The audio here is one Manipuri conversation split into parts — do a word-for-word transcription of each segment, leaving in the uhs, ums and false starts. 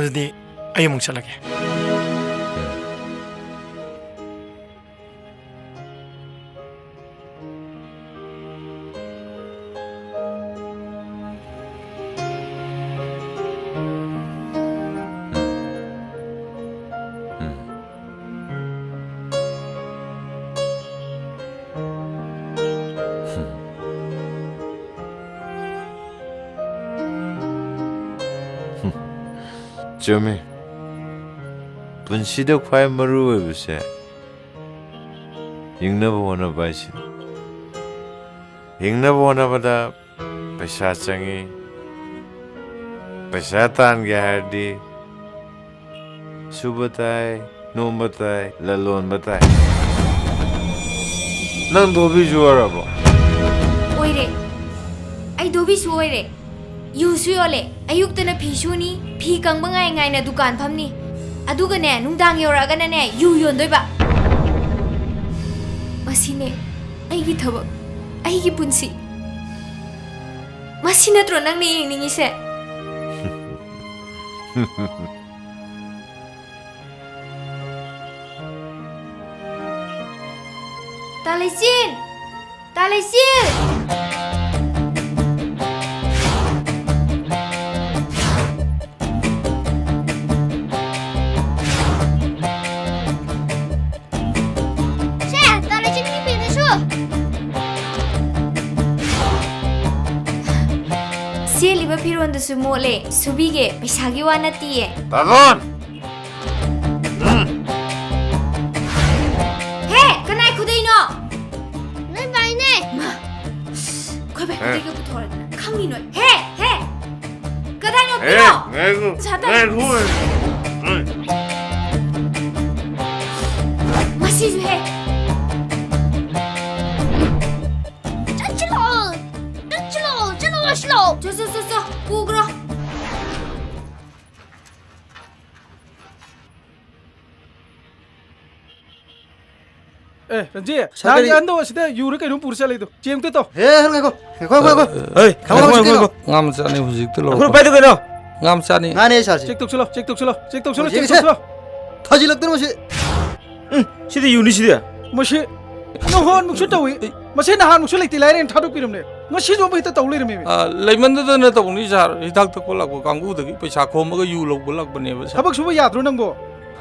ꯑꯗꯨꯗꯤ ꯑꯩ ꯑꯃꯨꯛ ꯆꯠꯂꯒꯦ꯫ ꯆꯨꯝꯃꯤ꯫ ꯄꯨꯟꯁꯤꯗ ꯈ꯭ꯋꯥꯏ ꯃꯔꯨ ꯑꯣꯏꯕꯁꯦ ꯍꯤꯡꯅꯕ ꯍꯣꯠꯅꯕ ꯍꯥꯏꯁꯤꯅꯤ꯫ ꯍꯤꯡꯅꯕ ꯍꯣꯠꯅꯕꯗ ꯄꯩꯁꯥ ꯆꯪꯉꯤ꯫ ꯄꯩꯁꯥ ꯇꯥꯟꯒꯦ ꯍꯥꯏꯔꯗꯤ ꯁꯨꯕ ꯇꯥꯏ, ꯅꯣꯝꯕ ꯇꯥꯏ, ꯂꯂꯣꯟꯕ ꯇꯥꯏ꯫ ꯅꯪ ꯙꯣꯕꯤꯁꯨ ꯑꯣꯏꯔꯕꯣ? ꯑꯣꯏꯔꯦ꯫ ꯑꯩ ꯙꯣꯕꯤꯁꯨ ꯑꯣꯏꯔꯦ꯫ ꯌꯨꯁꯨ ꯌꯣꯜꯂꯦ꯫ ꯑꯌꯨꯛꯇꯅ ꯐꯤ ꯁꯨꯅꯤ, ꯐꯤ ꯀꯪꯕ ꯉꯥꯏ ꯉꯥꯏꯅ ꯗꯨꯀꯥꯟ ꯐꯝꯅꯤ꯫ ꯑꯗꯨꯒꯅꯦ, ꯅꯨꯡꯗꯥꯡ ꯌꯧꯔꯛꯑꯒꯅꯅꯦ, ꯌꯨ ꯌꯣꯟꯗꯣꯏꯕ꯫ ꯃꯁꯤꯅꯦ ꯑꯩꯒꯤ ꯊꯕꯛ, ꯑꯩꯒꯤ ꯄꯨꯟꯁꯤ꯫ ꯃꯁꯤ ꯅꯠꯇ꯭ꯔꯣ ꯅꯪꯅ ꯌꯦꯡꯅꯤꯡꯉꯤꯁꯦ? ꯇꯥ ꯂꯩꯆꯤꯟ! ꯇꯥ ꯂꯩꯆꯤꯟ! ꯁꯦ, ꯇꯥ ꯂꯩꯆꯤꯟꯒꯤ ꯐꯤꯗꯨ ꯁꯨ꯫ ꯁꯦꯠꯂꯤꯕ ꯐꯤꯔꯣꯟꯗꯨꯁꯨ ꯃꯣꯠꯂꯦ꯫ ꯁꯨꯕꯤꯒꯦ, ꯄꯩꯁꯥꯒꯤ ꯋꯥ ꯅꯠꯇꯤꯌꯦ꯫ ꯇꯥꯗꯣꯟ! ꯎꯝ꯫ ꯍꯦ, ꯀꯅꯥꯏ ꯈꯨꯗꯩꯅꯣ? ꯅꯣꯏ ꯕꯥꯏꯅꯦ꯫ ꯃꯥ, ꯑꯩꯈꯣꯏ ꯕꯥꯏ ꯈꯨꯗꯩꯒ ꯄꯨꯊꯣꯔꯛꯇꯅ ꯈꯪꯉꯤ ꯅꯣꯏ꯫ ꯍꯦ, ꯍꯦ! ꯀꯗꯥꯏꯅꯣ? ꯑꯦ, ꯄꯤꯔꯣ! ꯉꯥꯏꯈꯣ, ꯄꯩꯁꯥ ꯇꯥꯔꯦ꯫ ꯉꯥꯏꯈꯣ꯫ ꯃꯁꯤꯁꯨ ꯍꯦ! ꯆꯠꯁꯤꯂꯣ! ꯆꯠꯁꯤꯂꯣ! ꯆꯠꯂꯣ, ꯆꯠꯁꯤꯂꯣ! ꯆꯣ, ꯆꯣ, ꯆꯣ, ꯆꯣ, ꯄꯨꯈ꯭ꯔꯣ꯫ ꯑꯦ, ꯔꯟꯖꯤ, ꯁꯥꯀꯔꯤ꯫ ꯅꯍꯥꯟꯒꯤ ꯑꯍꯟꯗꯣ ꯑꯁꯤꯗ ꯌꯨꯔ ꯀꯩꯅꯣꯝ ꯄꯨꯔ ꯆꯠꯂꯤꯗꯣ꯫ ꯆꯦꯡ ꯑꯝꯇ ꯇꯧ꯫ ꯍꯦ, ꯉꯥꯏꯈꯣ꯫ ꯉꯥꯏꯈꯣ, ꯉꯥꯏꯈꯣ, ꯉꯥꯏꯈꯣ꯫ ꯍꯩ, ꯊꯝꯃꯣ, ꯉꯥꯏꯈꯣ, ꯍꯧꯖꯤꯛ ꯉꯥꯏꯈꯣ꯫ ꯀꯩꯅꯣ? ꯉꯥ ꯃꯆꯥꯅꯤ ꯍꯧꯖꯤꯛꯇ ꯂꯧꯔꯣ꯫ ꯉꯥꯏꯈꯣ, ꯄꯥꯏꯗꯨ ꯀꯩꯅꯣ? ꯉꯥ ꯃꯆꯥꯅꯤ꯫ ꯉꯥꯅꯦ ꯁꯥꯔꯁꯦ꯫ ꯆꯦꯛ ꯇꯧꯁꯤꯜꯂꯣ, ꯆꯦꯛ ꯇꯧꯁꯤꯜꯂꯣ, ꯆꯦꯛ ꯇꯧꯁꯤꯜꯂꯣ, ꯆꯦꯛ ꯍꯧꯖꯤꯛꯀꯤꯁꯦ꯫ ꯇꯧꯁꯤꯜꯂꯣ꯫ ꯊꯥꯖꯤꯜꯂꯛꯇꯅ ꯃꯁꯤ꯫ ꯎꯝ, ꯁꯤꯗꯤ ꯌꯨꯅꯤ ꯁꯤꯗꯤ꯫ ꯃꯁꯤ ꯅꯍꯥꯟꯃꯨꯛꯁꯨ ꯇꯧꯏ꯫ ꯑꯩ ꯃꯁꯤ ꯅꯍꯥꯟꯃꯨꯛꯁꯨ ꯂꯩꯇꯦ ꯂꯥꯏꯔꯦꯟ ꯊꯥꯗꯣꯛꯄꯤꯔꯝꯅꯦ꯫ ꯉꯁꯤꯁꯨ ꯑꯃꯨꯛ ꯍꯦꯛꯇ ꯇꯧ ꯂꯩꯔꯝꯃꯦ꯫ ꯑ, ꯂꯩꯃꯟꯗꯗꯅ ꯇꯧꯕꯅꯤ ꯁꯥꯔ꯫ ꯍꯤꯗꯥꯛ ꯊꯛꯄ ꯂꯥꯛꯄ ꯀꯥꯡꯕꯨꯗꯒꯤ ꯄꯩꯁꯥ ꯈꯣꯝꯃꯒ ꯌꯨ ꯂꯧꯕ ꯂꯥꯛꯄꯅꯦꯕ ꯁꯥꯔ꯫ ꯊꯕꯛ ꯁꯨꯕ ꯌꯥꯗ꯭ꯔꯣ ꯅꯪꯕꯣ?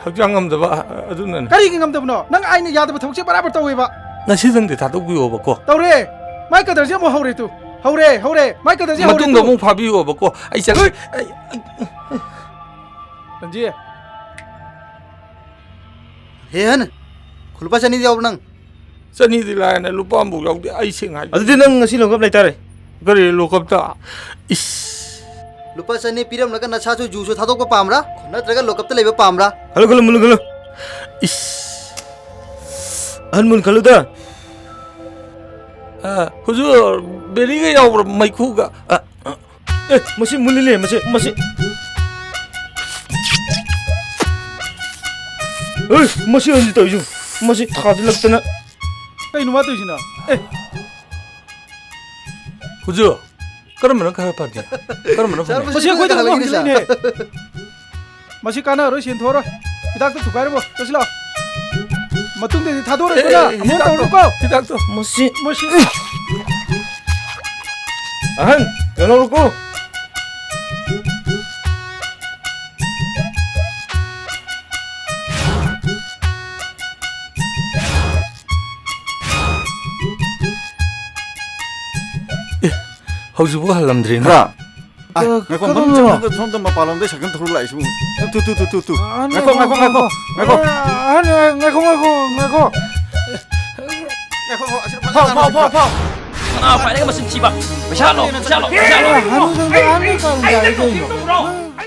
ꯍꯛꯆꯥꯡ ꯉꯝꯗꯕ, ꯑꯗꯨꯅꯅꯦ꯫ ꯀꯔꯤꯒꯤ ꯉꯝꯗꯕꯅꯣ? ꯅꯪ ꯑꯩꯅ ꯌꯥꯗꯕ ꯊꯕꯛꯁꯦ ꯕꯔꯥꯕꯔ ꯇꯧꯋꯦꯕ꯫ ꯉꯁꯤꯗꯪꯗꯤ ꯊꯥꯗꯣꯛꯄꯤꯌꯣꯕꯀꯣ꯫ ꯇꯧꯔꯦ꯫ ꯃꯥꯏ ꯀꯗꯔꯁꯦ ꯑꯃꯨꯛ ꯍꯧꯔꯦ ꯇꯨ꯫ ꯍꯧꯔꯦ, ꯍꯧꯔꯦ꯫ ꯃꯥꯏ ꯀꯗꯔꯁꯦ ꯍꯧꯔꯦ ꯃꯇꯨꯡꯗ ꯇꯨ꯫ ꯑꯃꯨꯛ ꯐꯥꯕꯤꯌꯣꯕꯀꯣ꯫ ꯑꯩ ꯆꯠ-, ꯍꯣꯏ꯫ ꯑꯩ, ꯑꯩ, ꯔꯟꯖꯤ꯫ ꯍꯦ ꯍꯟ, ꯈꯨꯜꯄꯥ ꯆꯅꯤꯗꯤ ꯌꯥꯎꯕ꯭ꯔꯥ ꯅꯪ? ꯆꯅꯤꯗꯤ ꯂꯥꯏꯅ ꯂꯨꯄꯥ ꯑꯃꯐꯥꯎ ꯌꯥꯎꯗꯦ꯫ ꯑꯩ ꯁꯦꯡꯅ ꯍꯥꯏ-, ꯑꯗꯨꯗꯤ ꯅꯪ ꯉꯁꯤ ꯂꯣꯀꯞ ꯂꯩꯇꯥꯔꯦ꯫ ꯀꯔꯤ ꯂꯣꯀꯞꯇ? ꯏꯁ꯫ ꯂꯨꯄꯥ ꯆꯅꯤ ꯄꯤꯔꯝꯂꯒ ꯅꯁꯥꯁꯨ ꯖꯨꯁꯨ ꯊꯥꯗꯣꯛꯄ ꯄꯥꯝꯕ꯭ꯔꯥ? ꯅꯠꯇ꯭ꯔꯒ ꯂꯣꯀꯞꯇ ꯂꯩꯕ ꯄꯥꯝꯕ꯭ꯔꯥ? ꯈꯜꯂꯨ, ꯈꯜꯂꯨ, ꯃꯨꯜꯂꯨ, ꯈꯜꯂꯨ꯫ ꯏꯁ꯫ ꯑꯍꯟ ꯃꯨꯟ ꯈꯜꯂꯨꯗ꯫ ꯑ, ꯍꯨꯖꯨꯔ, ꯕꯦꯔꯤꯒ ꯌꯥꯎꯕ꯭ꯔꯥ ꯃꯩꯈꯨꯒ? ꯑ, ꯑ꯫ ꯑꯦ, ꯃꯁꯤ ꯃꯨꯜꯂꯤꯅꯦ, ꯃꯁꯤ, ꯃꯁꯤ꯫ ꯑꯦ, ꯃꯁꯤ ꯑꯣꯏꯅ ꯇꯧꯔꯤꯁꯤ꯫ ꯃꯁꯤ ꯊꯥꯖꯤꯜꯂꯛꯇꯅ꯫ ꯀꯩꯅꯣ ꯃꯥ ꯇꯧꯔꯤꯁꯤꯅ? ꯑꯦ꯫ ꯍꯨꯖꯨꯔ, ꯀꯔꯝꯕꯅ ꯈꯔ ꯐꯒꯦ? ꯀꯔꯝꯕꯅ ꯁꯥꯔ, ꯐꯒꯦ? ꯃꯁꯤ ꯃꯁꯤ ꯑꯩꯈꯣꯏꯗ ꯑꯃꯨꯛ ꯍꯪꯖꯤꯜꯂꯛꯏꯅꯦ, ꯍꯪꯖꯤꯜꯂꯛꯏꯅꯦ꯫ ꯁꯥꯔ꯫ ꯃꯁꯤ ꯀꯥꯟꯅꯔꯣꯏ, ꯁꯦꯟ ꯊꯣꯛꯑꯔꯣꯏ꯫ ꯍꯤꯗꯥꯛꯇ ꯊꯨꯒꯥꯏꯔꯝꯃꯣ꯫ ꯆꯠꯁꯤ ꯂꯥꯛꯑꯣ꯫ ꯃꯇꯨꯡꯗꯗꯤ ꯊꯥꯗꯣꯛꯑꯔꯣꯏꯀꯣ ꯑꯦ, ꯅꯪ꯫ ꯑꯦ, ꯑꯃꯨꯛ ꯍꯤꯗꯥꯛꯇꯣ, ꯇꯧꯔꯨꯀꯣ꯫ ꯍꯤꯗꯥꯛꯇꯣ꯫ ꯃꯁꯤ꯫ ꯃꯁꯤ꯫ ꯑꯍꯟ, ꯀꯩꯅꯣ ꯂꯧꯔꯨꯀꯣ꯫ ꯑꯦ, ꯍꯧꯖꯤꯛꯐꯥꯎ ꯍꯜꯂꯝꯗ꯭ꯔꯤꯅꯦ꯫ ꯈꯔ꯫ ꯑ, ꯑ, ꯉꯥꯏꯈꯣ, ꯃꯅꯨꯡ ꯀꯗꯣꯝꯗꯅꯣ? ꯆꯪꯉꯒ ꯁꯣꯝꯗ ꯃꯄꯥꯟꯂꯣꯝꯗꯩ ꯁꯥꯏꯀꯜ ꯊꯧꯔ ꯂꯥꯛꯏꯁꯤꯕꯨ꯫ ꯇꯨ, ꯇꯨ, ꯇꯨ, ꯇꯨ, ꯇꯨ, ꯇꯨ꯫ ꯑ, ꯉꯥꯏꯈꯣ, ꯉꯥꯏꯈꯣ, ꯉꯥꯏꯈꯣ, ꯉꯥꯏꯈꯣ꯫ ꯉꯥꯏꯈꯣ꯫ ꯑ, ꯑ, ꯉꯥꯏꯈꯣ, ꯉꯥꯏꯈꯣ, ꯉꯥꯏꯈꯣ꯫ ꯉꯥꯏꯈꯣ, ꯉꯥꯏꯈꯣ, ꯑꯁꯤꯗ ꯐꯖꯅ ꯐꯥꯎ, ꯐꯥꯎ, ꯇꯥꯟꯅꯁꯤ꯫ ꯐꯥꯎ, ꯐꯥꯎ꯫ ꯃꯅꯥ ꯄꯥꯏꯔꯒ ꯃꯆꯤꯟ ꯊꯤꯕ꯫ ꯄꯩꯁꯥ ꯍꯥꯠꯂꯣ, ꯄꯩꯁꯥ ꯍꯥꯠꯂꯣ, ꯄꯩꯁꯥ ꯍꯥꯠꯂꯣ꯫ ꯑ, ꯍꯅꯨ ꯁꯪꯗ ꯑꯍꯟꯒꯤ ꯀꯥꯔꯟ ꯇꯥꯔꯤ ꯀꯩꯅꯣ?